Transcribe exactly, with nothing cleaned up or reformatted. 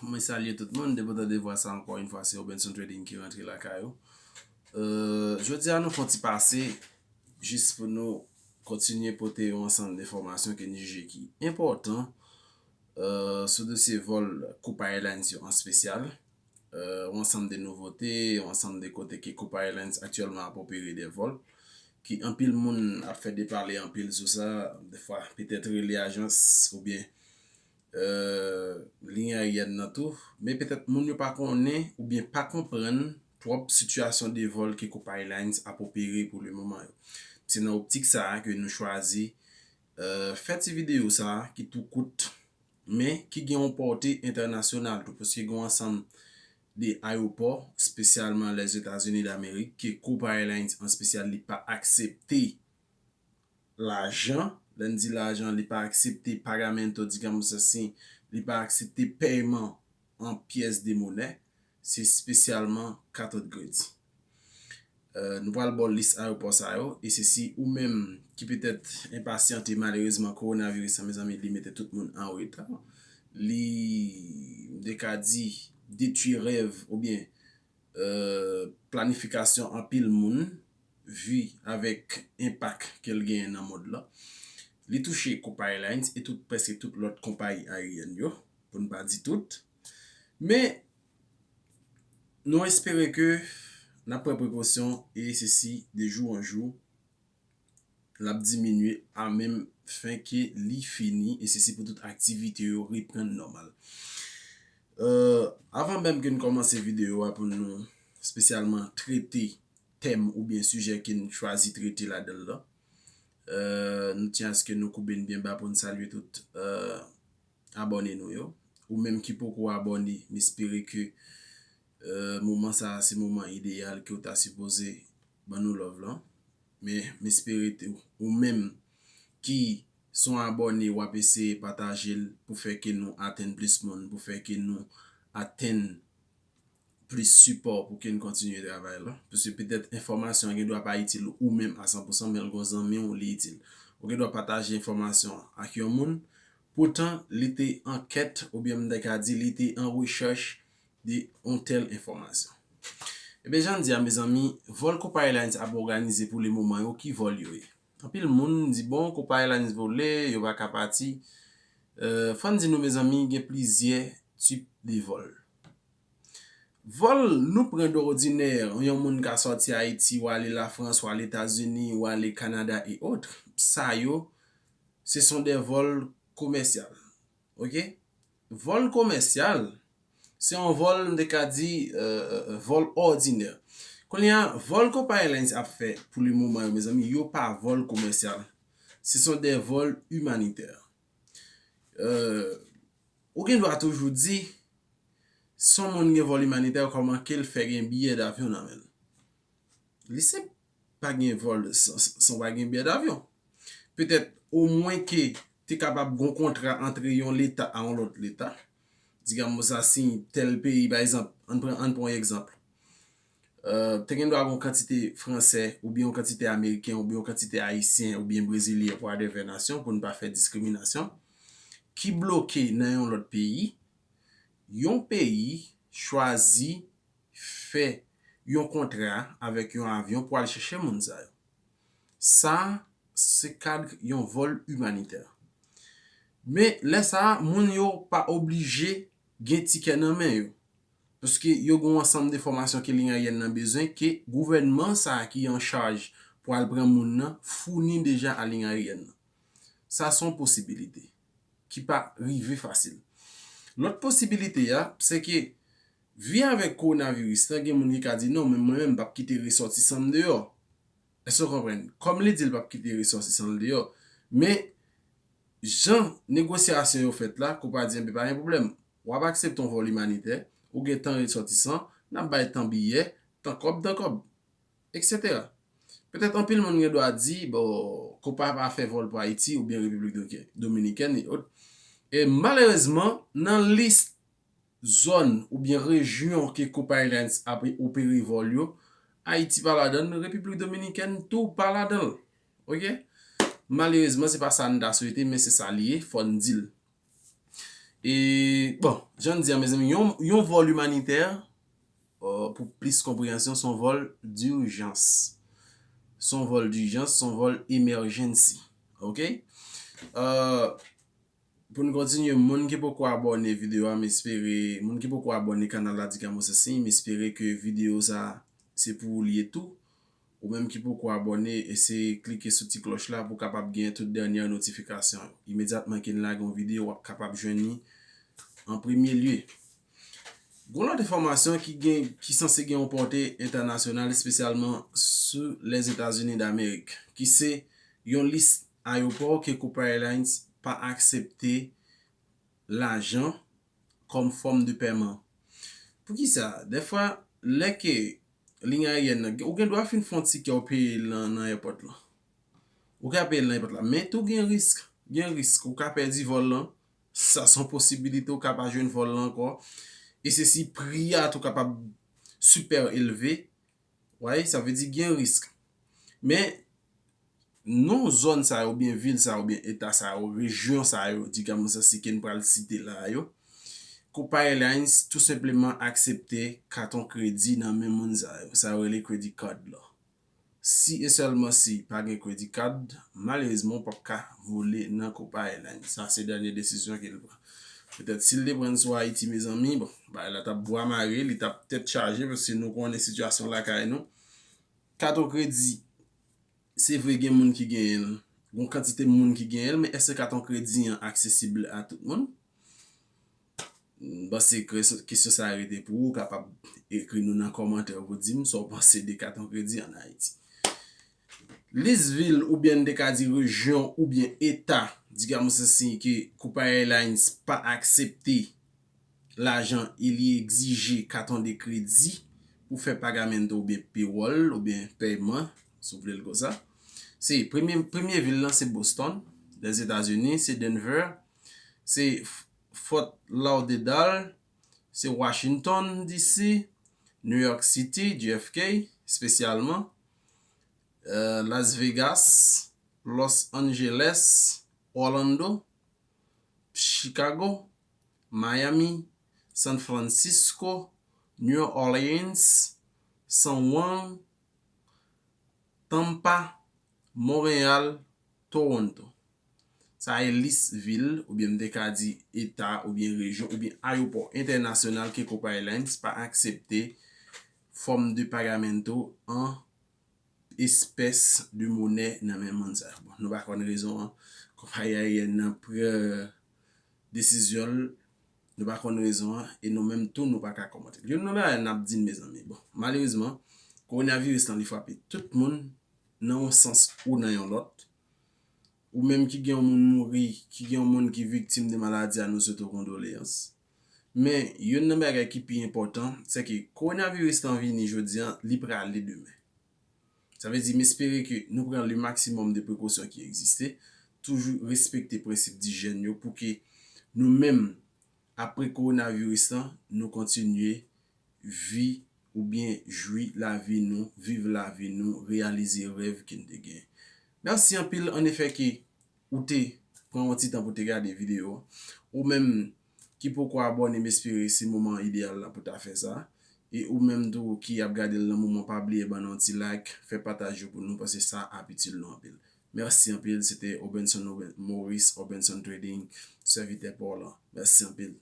Mwen salye tout moun, depi w tande vwa sa ankò yon fwa, se Robenson Trading ki rantre lakay ou. Euh, jodi a nou fè yon ti pase, jis pou nou kontinye pote yon ansanm enfòmasyon ke n jije ki enpòtan, euh, sou dosye vòl Copa Airlines yo an espesyal. Euh, yon ansanm de nouvote, yon ansanm de kote ke Copa Airlines aktyèlman ap opere de vòl, ki anpil moun ap fè depale anpil sou sa, defwa petèt rele ajans oubyen euh, liy aeryèn nan tou, men petèt moun yo pa konnen oubyen pa konprann twòp sitiyasyon de vòl ke Copa Airlines ap opere pou le moman yo. Se nan optik sa a ke nou chwazi, euh, fè ti videyo sa a ki tou kout, men ki gen yon pòte entènasyonal tou, paske gen yon ansanm de ayewopò, espesyalman Lèzetazini Damerik, ke Copa Airlines an espesyal li pa aksepte lajan. Lè n di lajan, li pa aksepte pagamento, digamos assim, li pa aksepte pèyman an pyès de monè, se espesyalman kat kredi. Euh, nou pral ba w lis ayewopò sa yo, e se si ou menm ki petèt enpasyante, malerezman, kowonaviris la, mezanmi, li mete tout moun an reta. Li, m te ka di, detwi rèv oubyen euh, planifikasyon anpil moun, vi avèk enpak ke l genyen nan mond lan. Li touche Copa Airlines e tout, prèske tout lòt konpayi aeryèn yo, pou n pa di tout. Men, nou espere ke n ap pran prekosyon e se si de jou an jou, l ap diminye a menm fen ke li fini, e se si pou tout aktivite yo reprann nòmal. Euh, avan menm ke n kòmanse videyo a pou nou espesyalman trete tèm oubyen sijè ke n chwazi trete ladan l lan, euh, nou tyen aske nou koube n byen ba pou n salye tout, euh, abòne nou yo. Ou menm ki poko abòne, m espere ke, euh, moman sa a se moman ideyal ke w ta sipoze ban nou love lan. Men m espere tou, ou menm ki se yon abòne, w ap eseye pataje l pou fè ke nou atenn plis moun, pou fè ke nou atenn plis sipò pou ke n kontinye travay la. Paske petèt enfòmasyon an gen dwa pa itil ou menm a san pou san, men l gon zanmi w li itil. Ou gen dwa pataje enfòmasyon an ak yon moun, poutan li te an kèt, oubyen m ta ka di li te an rechèch de yon tèl enfòmasyon. Ebyen, jan n di a, mezanmi, vòl Copa Airlines ap òganize pou le moman yo, ki vòl yo ye? Anpil moun di, bon, Copa Airlines vole, yo pa ka pati. Euh, fò n di nou, mezanmi, gen plizyè tip de vòl. Vòl nou pran de òdinè, yon moun ka sòti Ayiti, w ale Lafrans, w ale Etazini, w ale Kanada e otre. Sa yo, se son de vòl komèsyal. Oke? Vòl komèsyal, se yon vòl, m te ka di, euh, euh, euh, vòl òdinè. Kounye a, vòl Copa Airlines ap fè pou le moman yo, mezanmi, yo pa vòl komèsyal. Se son de vòl imanitè. Euh, ou gen dwa toujou di, si yon moun gen vòl imanitè, kòman ke l fè gen biyè davyon nan men l? Li senp, pa gen vòl san, san pa gen biyè davyon. Petèt, omwen ke te kapab gon kontra antre yon leta a yon lòt leta. Digamos assim, tèl peyi, pa egzanp, ann pran, ann pran yon egzanp. Euh, te gen dwa gon kantite Fransè, oubyen yon kantite Ameriken, oubyen yon kantite Ayisyen, oubyen Brezilyen, whatever nasyon, pou n pa fè diskriminasyon, ki bloke nan yon lòt peyi. Yon peyi chwazi fè yon kontra avèk yon avyon pou al chèche moun sa yo. Sa, se kad yon vòl imanitè. Men, lè sa a, moun yo pa oblije gen tikè nan men yo. Paske yo gen yon ansanm de enfòmasyon ke liy aeryèn nan bezwen, ke gouvènman sa a ki an chaj pou al pran moun nan founi deja a liy aeryèn nan. Sa se yon posibilite ki pa rive fasil. Lòt posibilite a, se ke, vi avèk kowonaviris lan, gen moun ki ka di, non, men mwen menm, m p ap kite resòtisan m deyò. Èske w konprann? Kòm li di l p ap kite resòtisan l deyò, men jan negosyasyon yo fèt la, Copa di, enben, pa gen pwoblèm. W ap aksepte yon vòl imanitè, ou gen tan resòtisan, n ap bay tan biyè, tan kòb, tan kòb, etsetera. Petèt anpil moun gen dwa di, bon, Copa pa fè vòl pou Ayiti oubyen Repiblik Doke-, Dominikèn e ot. E malerezman, nan lis zòn oubyen rejyon ke Copa Airlines ap opere vòl yo, Ayiti pa ladan l, Repiblik Dominikèn tou pa ladan l. Oke? Malerezman, se pa sa n ta swete, men se sa li ye, fò n di l. E, bon, jan n di a, mezanmi, yon, yon vòl imanitè, euh, pou plis konpreyansyon, se yon vòl dijans. Se yon vòl dijans, se yon vòl emergency. Oke? Euh, pou n kontinye, moun ki poko abòne videyo a, m espere, moun ki poko abòne kanal la, Digamo Sesi, m espere ke videyo sa se pou ou li ye tou. Ou menm ki poko abòne, eseye klike sou ti klòch la pou w kapab gen tout dènye notifikasyon yo. Imedyatman ke n lage yon videyo, w ap kapab jwenn li an premye lye. Gon lòt enfòmasyon ki gen, ki sanse gen yon pòte entènasyonal, espesyalman sou Lèzetazini Damerik, ki se yon lis ayewopò ke Copa Airlines pa aksepte lajan kòm fòm de pèman. Poukisa? Dèfwa, lè ke liy ayeryèn nan, ou gen dwa fin fè yon tikè ou peye l nan, nan èpòt lan. Ou ka peye l nan èpòt la. Men tou gen risk. Gen risk. Ou ka pèdi vòl lan. Sa se yon posibilite, ou ka pa jwenn vòl lan ankò. E se si pri a tou kapab sipè elve. Wè, sa vle di gen risk. Men, non zòn sa yo, oubyen vil sa yo, oubyen eta sa yo, rejyon sa yo, Digamo Sesi ke n pral site la yo, Copa Airlines tou senpleman aksepte katon kredi nan men moun sa yo. Sa yo rele credit card la. Si e sèlman si pa gen credit card, malerezman, w p ap ka vole nan Copa Airlines. Sa se dènye desizyon ke l pran. Petèt, si l te pran l sou Ayiti, mezanmi, bon, bagay la t ap bwa mare, li t ap tèt chaje, paske nou konnen sitiyasyon lakay nou. Katon kredi, se vre gen moun ki genyen l, gon kantite moun ki genyen l, men èske katon kredi an aksesib a tout moun? M panse ke kesyon sa a rete pou ou, ou kapab ekri nou nan kòmantè pou di m sa w panse de katon kredi ann Ayiti. Lis vil oubyen n te ka di rejyon oubyen eta, Digamo Sesi, ke Copa Airlines pa aksepte lajan e li egzije katon de kredi pou fè pagamento oubyen pewòl oubyen pèyman, si w vle l konsa. Se premye, premye vil lan se Boston, Lèzetazini, se Denver, se F-, Fort Lauderdale, se Washington D C, New York City, J F K, espesyalman, euh, Las Vegas, Los Angeles, Orlando, Chicago, Miami, San Francisco, New Orleans, San Juan, Tampa, Montréal, Toronto. Sa e lis vil, oubyen m te ka di eta, oubyen rejyon, oubyen ayewopò entènasyonal ke Copa Airlines pa aksepte fòm de pagamento an espès de monè nan men moun sa yo. Bon, nou pa konn rezon an. Konpayi ayeryèn nan pran desizyon l, nou pa konn rezon an, e nou menm tou, nou pa ka kòmante. Youn nan bagay n ap di n, mezanmi. Bon, malerezman, kowonaviris lan, li frape tout moun nan yon sans ou nan yon lòt. Ou menm ki gen yon moun mouri, ki gen yon moun ki viktim de maladi a, nou swete w kondoleyans. Men, youn nan bagay ki pi enpòtan, se ke kowonaviris lan vini jodi a, li prale demen. Sa vle di, m espere ke nou pran le maksimòm de prekosyon ki egziste, toujou respekte prensip dijèn yo pou ke nou menm, apre kowonaviris lan, nou kontinye vi oubyen jwi lavi nou, viv lavi nou, reyalize rèv ke n te gen. Mèsi anpil, annefè, ke ou te pran yon ti tan pou te gade videyo an. Ou menm ki poko abòne, m espere se moman ideyal la pou ta fè sa. E ou menm tou ki ap gade l nan moman, pa bliye ban nou yon ti like, fè pataj yo pou nou, paske sa ap itil nou anpil. Mèsi anpil, se te Obenson Oben-, Maurice, Obenson Trading, sèvitè pa w lan. Mèsi anpil.